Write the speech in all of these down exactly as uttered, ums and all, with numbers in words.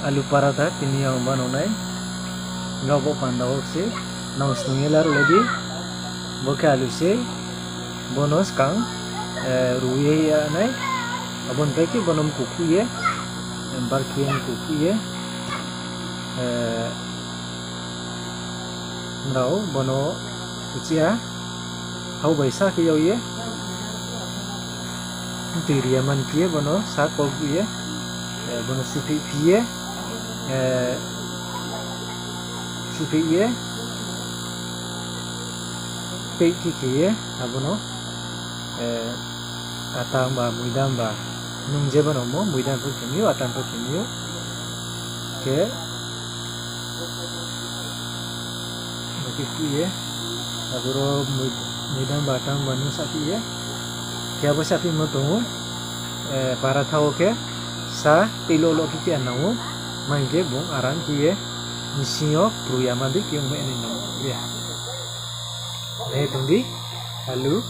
Alu paratha tini ang bano nai. Nobo panda wo se nang snung ye laruh lai di. Bo khe alu se, bono skang, eh, ru ye ya nai. Abo ni pai khe bono mkukhuh ye, eh, barkhe ye mkukhuh ye, eh, nrao bono uchih ha, thao bai sa khe yag ye, tui ri ya man khe ye bono sa kol khe ye, eh, bono suphih phi ye, eh, suphih ye, peih khe khe ye, abono, eh, ata ba, moida ba, nung je bono mo, moida pho khe mi ou, ata pho khe mi ou. Khe, bo khe khuh ye, aboro moi-, moida ba, ata ba nung saphi ye. Khe abo saphi mo tong ou, eh, paratha wo khe sa tei lo lo khe khe nang ou, ma hing khe bung aram khe ye, bsing yo kru ya ma dei khe ongmai nai nang ou. Ye. Nai tong di, alu.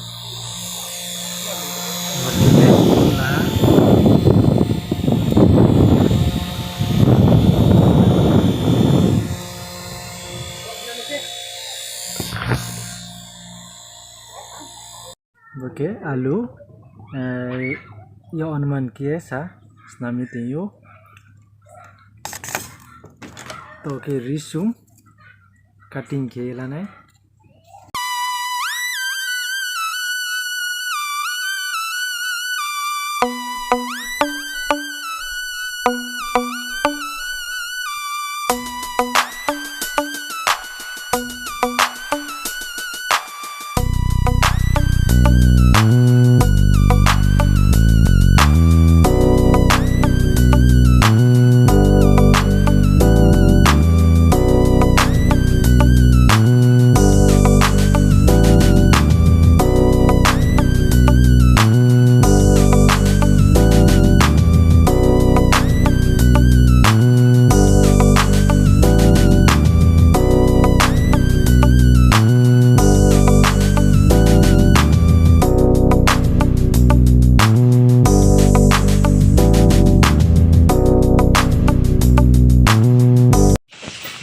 Bo khe alu, eh, yo anuman khe sa snam ye tong ou. To khe risum cutting khe la nai.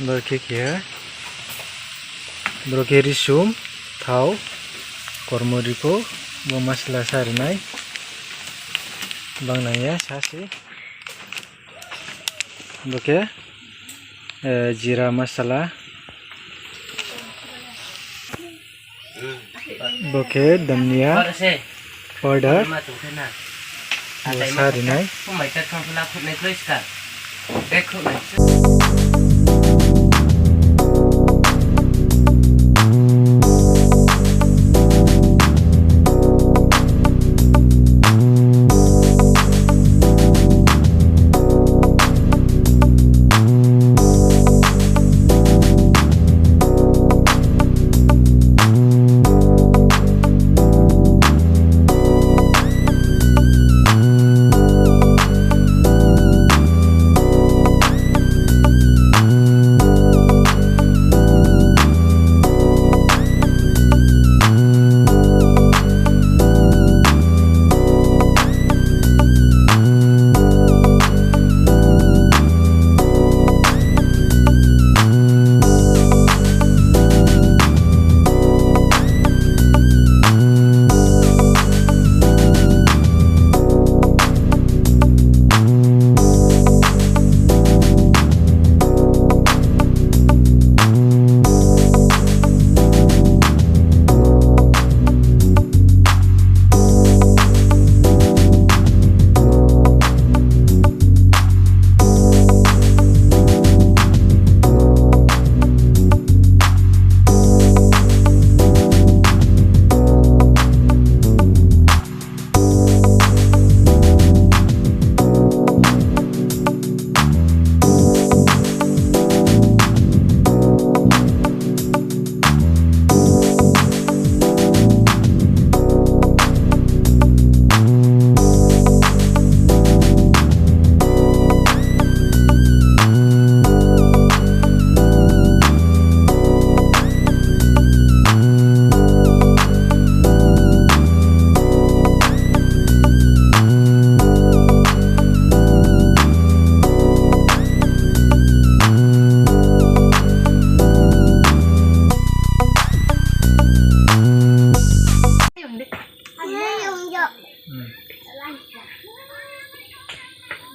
Bo khe khe ha. Boro khe risum, thao, kormo riko, bo masala sa rinai. Bang nang ya sa se. Bo khe, eh, jira masala. Bo khe dhania powder. Bo sa rinai.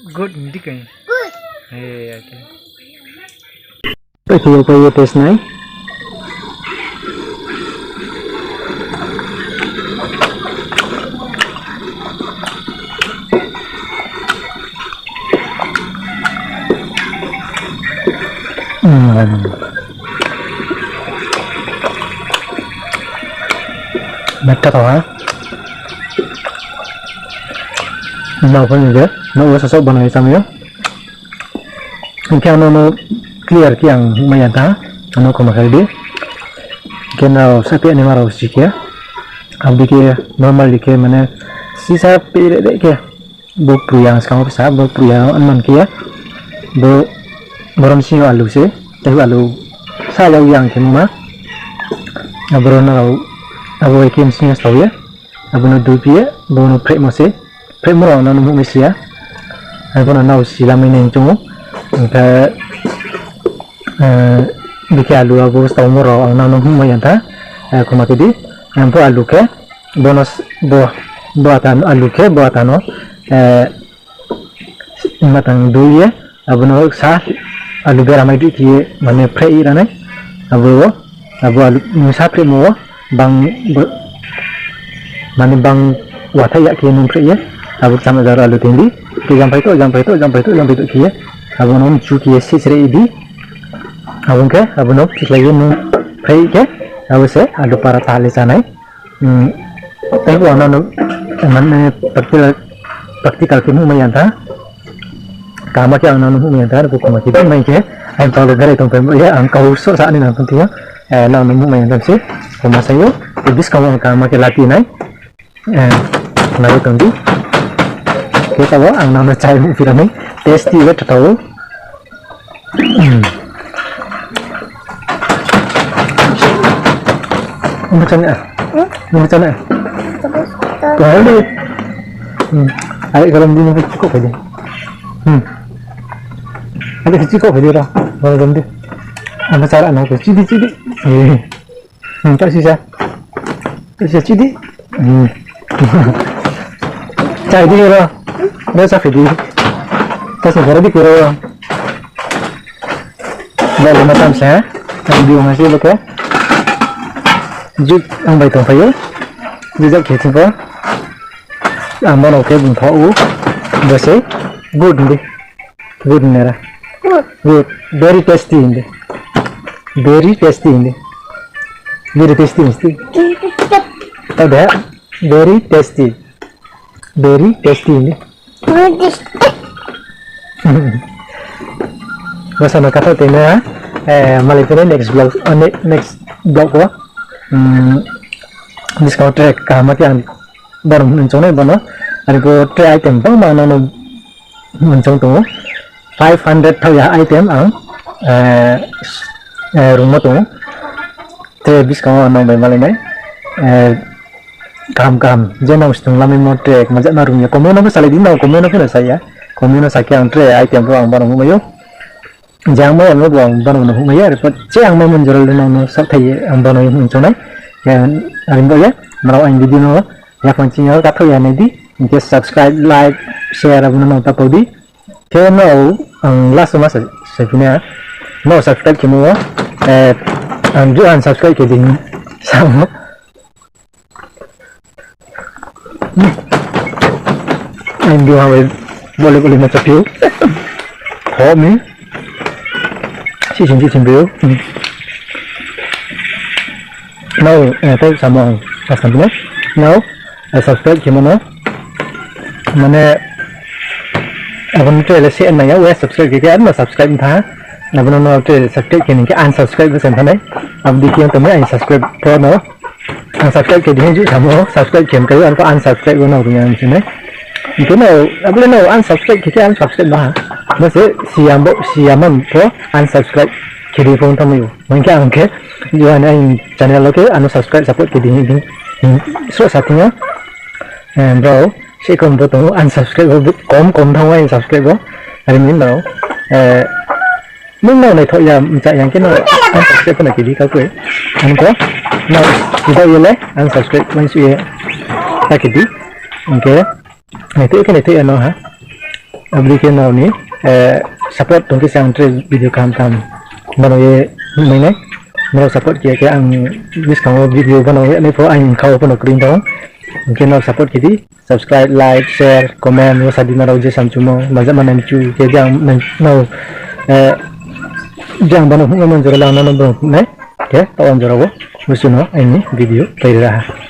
Good, hindi kaya. Good. Eh, okay. Pai khe yo, pai yo, test nai. Meta tau ha. Nrao pho ni je, nouh wo sasaoh banai ye chámai ou. Hing khe ang nono clear khe ang mai ya tha, ano khoma khe di. Hing khe nrao saphi naima rao si khe, abo dei khe normal di khe mane sisa pere de khe. Bo pruya ang skang wo pisa, bo pruya anuman khe ye. Bo, boron sing yo alu se, tei alu sa yag yang khe ma. Abo ro nrao, abo bai khe sing yo stao ye. Abo no dui phi ye, bo no phrehmo se. Phrehmo rao no nuhmai si ya. Ang pho no nrao si lamai nai hing choung ou. Hing khe, bikhe alu abo stao mo rao ang nrao no nuhmai ya tha. Khoma khe di. Ang pho alu khe, bo no, bo, bo ata no, alu khe, bo ata no, matang dui ye, abo no sa, alu bera mai dui khe ye, mane phreh ye ra nai. Abo, abo alu, sa phrehmo wo, bang, mane bang wathaih ya khe ye nung phreh ye, abo kcham jaro alu tong di, khe jamphai to, jamphai to, jamphai to, jamphai to khe ye, abo no mchu khe ye sisre di, abo khe, abo no phislái ye nung phreh khe, abo se alu paratha le chá nai. Tei bo ang nrao no, mane, practical, practical khe nuhmai ya tha. Kaham khe ang nrao no nuhmai ya tha, bo khoma khe di mai khe, ang kau lo berai tong pai ye, ang kau soh sa ni nang tong thing yo, nrao no nuhmai ya tha se, khoma sai ou, buskang wo ang kaham khe lati nai, nai tong di. Khe tabo ang nrao no chai phi ra nai, tasty le tha tau. Nung chá nai? Nung chá nai? Kau di. Are kalam di nung chikoh phai di. Are chikoh phai di ra. Kalam di. Ang chá ra nang chidi chidi. Chá sisa. Chá sisa chidi. Chá di ro. Ro chá phai di. Chá sisa di kuro. Bo le ma tam sa, ang video ma se bo khe. Jut ang bai tong phai ou. Jut jak khe thing pho. Ang bo no khe bung tho ou. Bo se good hing di. Good hing nai ra. Good. Very tasty hing di. Very tasty hing di. Very tasty hing di. Tao de. Very tasty. Very tasty hing di. Bo sa no kathaoh tei na, malai phi nai next vlog, next vlog wo. Buskang wo tre kaham khe ang bono hing choung nai bono. Are pho tre item bangma ang nrao no hing choung tong ou. Five hundred thaoh ya item ang rungmo tong ou. Tre buskang wo nrao bai malai nai. Kaham kaham je nrao snung lamaimo tre kma jat no rung ya. Comment no pho salai di, nrao comment no pho no sa ya. Comment no sa khe ang tre item pho ang bono hingmai ou. Je ang mai ya no bo ang bono no hingmai ya. Are pho je ang maimo jora le nrao no saohthai ye ang bono hing choung nai. Are bo ye, nrao aini video no yaphang chini yo kathaoh ya nai di. Hing khe subscribe, like, share abo no nrao ta pau di. Khe nrao ang last wo ma sa, saphi na, nrao subscribe khemo wo, ang jut unsubscribe khe di hing sa ou. Ang di ha bai bole bole ma chaphi ou. Ho mi. Sising sising bi ou. Nrao, tei samo ang, asam na. Nrao, subscribe khemo no. Mane, abo no tre le se nai ya, we subscribe khe khe, ano subscribe tha. Abo no no tre subscribe khe ni khe unsubscribe bo se thanai. Abo di khe tong mi unsubscribe pho no. Unsubscribe khe di hing jut samo, subscribe khe mkai, ano unsubscribe bo no rung ya hing se nai. Hing khe no, abo le no unsubscribe khe khe unsubscribe ba ha. Bo se, siya bo, siya man pho unsubscribe khe di pho thanngmai ou. Hing khe ang khe, johan aini channel wo khe ano subscribe support khe di hing, hing, sroh sa thing yo. Brao, se kom bo tong ou, unsubscribe bo kom kom thanng ou unsubscribe bo. Are mi nrao, nung nrao naithoh ya, mcha ya khe no unsubscribe pho no khe di kau kroi. Ang pho, nrao, idaoh ye le unsubscribe uaingsouh ye ta khe di. Hing khe, naithoh khe naithoh ya no ha. Abo dei khe nrao ni support tong khe se ang tre video kaham kaham banao ye mai nai. Nrao support khe khe ang buskang wo video banao ye nai pho ang kha wo pho no kroi tong ou. Hing khe nrao support khe di, subscribe, like, share, comment wo sa di nrao je samchumo, maja manai mchu khe je ang nrao, je ang banao phnuhmo jora le ang nrao no banao phnuh nai. Khe taoh ang jora wo busu no aini video pai ri ra ha.